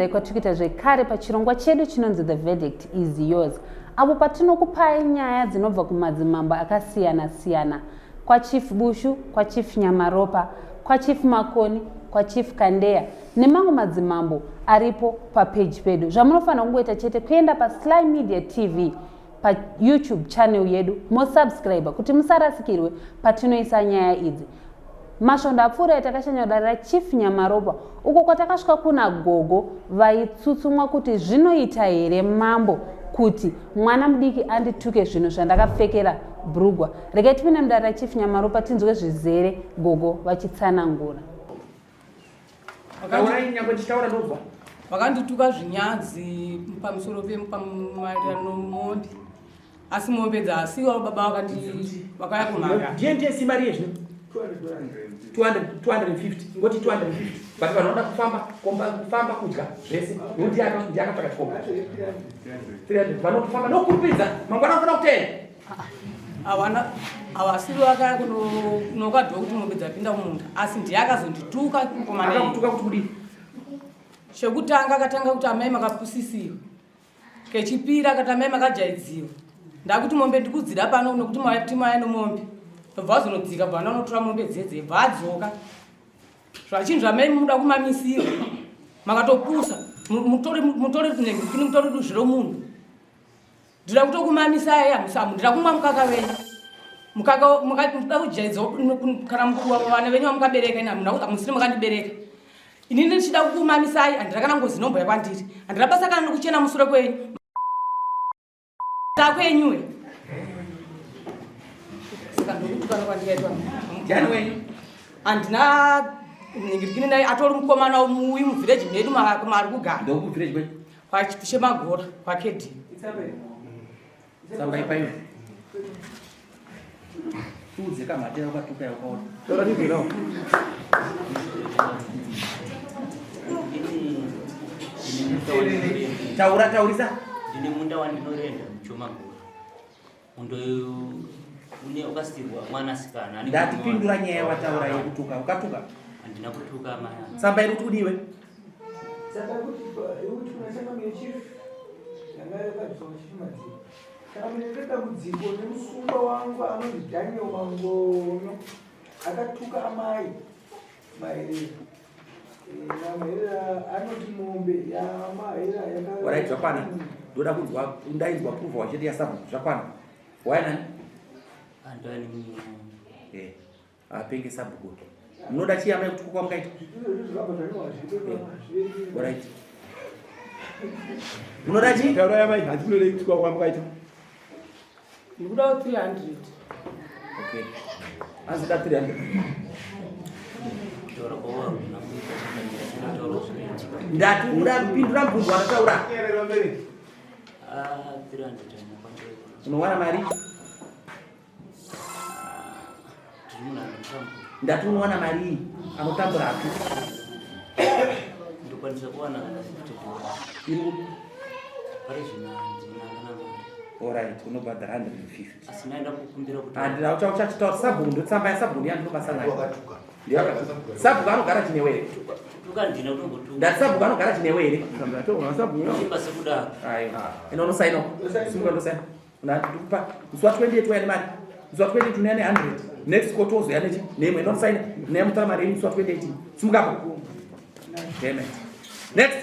Kukuchingamidza kwatiri kuita zvekare pachirongwa chedu chinonzi The Verdict is Yours, apo patinokupai nyaya dzinobva kumadzimambo akasiyana-siyana, kwaChief Bushu, kwaChief Nyamaropa, kwaChief Makoni, kwaChief Kandeya nemamwe madzimambo aripo papeji pedu. Zvamunofanira kungoita chete kuenda paSly Media TV paYouTube channel yedu mosubscribe kuti musarasikirwe patinoisa nyaya idzi. Masvondo apfuura aya takashanya kudare raChief Nyamaropa uko kwatakasvika kuna gogo vaitsutsumwa kuti zvinoita here mambo kuti mwana mudiki andituke zvinhu zvandakapfekera bhurugwa. Regai tipinde mudare raChief Nyamaropa tinzwe zvizere gogo vachitsanangura. Taurai nyangwe ndichitaura ndobva. Vakandituka zvinyadzi pamusoro pemaererano mombe asi mombe dzasiwa baba vakandi vakauya kumhanga. Ndiye ndiye simba riye zvino. 200 250 ngoti 250 but vanhu vanoda kufamba komba kufamba kudya zvese nekuti ndiye akatsvaka chikomba 300 vanotofamba nokurupidza mangwana vanofanira kutenda Awana awasiri vakaya kunokadhiwa kuti mombe dzapinda mumunda asi ndiye akazondituka mukomana iye. Akakutuka kuti kudii? Chekutanga akatanga kuti amai makapusisiwa. Kechipiri akati amai makajaidziwa. Ndakuti mombe ndikudzida pano nokuti mauya mauya nemombe. Ndobva vazonodzika bva vanotora mombe dzedze bva adzoka. Zvachinhu zvamai muda kumamisira. Makatopusa mutore mutore mutore duzvi romunhu. Ndira kutokumamisai hamusamu ndira kumwa mukaka wenyu mukaka muda kujaidza kana vana venyu vamukabereka ini hamusiri makandibereka inini ndichida kukumamisai handira kana ngozi inomboya kwandiri handira basa kana nokuchena musure kwenyu kwenyuwe saka ndokutukana kwandikaitwa ndiani wenyu handina ningirikini naye atori mukomana muyi muvhireji medu maari kugara ndokuvhireji kwenyu KwaChemagora, kwaKedi. Tsamba ipayo. Tiudze kamhate wakatuka yaukaona. Taura ndizvo nawo. Taura taurisa. Ndine munda wandinorenda muChomagora. Munda uyu une wakasirwa mwanasikana. Ndati pindura nyaya wataura yekutuka. Ukatuka? Handina kutuka maya. Tsamba iri kuti udiwe. Tsamba kuti yekuti kuna changamire chief yanga yakabviswa chief madziro. Changamire ndine dambudziko nemusungwa wangu anonzi Daniel Mangono akatuka amai Maherera. Eh, anoti mombe yaMaherera yaka Alright, zvakwana. Ndoda kunzwa ndainzwa proof wachete yasabhuku zvakwana. Waya nani? Andani mumwe. Eh. Apenge sabhuku. Munoda chii amai kutuka kwamukaita? Alright. Munoda chii? Taura yamai hanzi munodei kutuka kwamukaita? Ndikuda 300. Okay. Hanzi da 300. Ndati uda kupindura mubvunzo wandataura. Ah, 300. Unowana mari? Ndati unowana mari iyi anotambura hake. Ndokwanisa kuwana kana 50 dollars. Iri kupi? Pari zvino handina kana mari. Alright, unobhadhara 150. Asi ndaenda kukumbira kuti Handina uchachitaura sabhuku ndotsamba yasabhuku yandinobasa nayo. Ndiyakatuka. Sabhuku anogara chinewe here? Tuka ndina kutombotuka. Ndati sabhuku anogara chinewe here? Sabhuku. Simba sekudaro. Aiwa. Ino unosaina. Simuka ndosaina. Ndikupa musi wa 28 waya nemari musi wa 28 unoya ne 100 next court wozoya nechi neimwe inosaina nemutora mari yenyu musi wa 28 simukapo. Damn it. Next.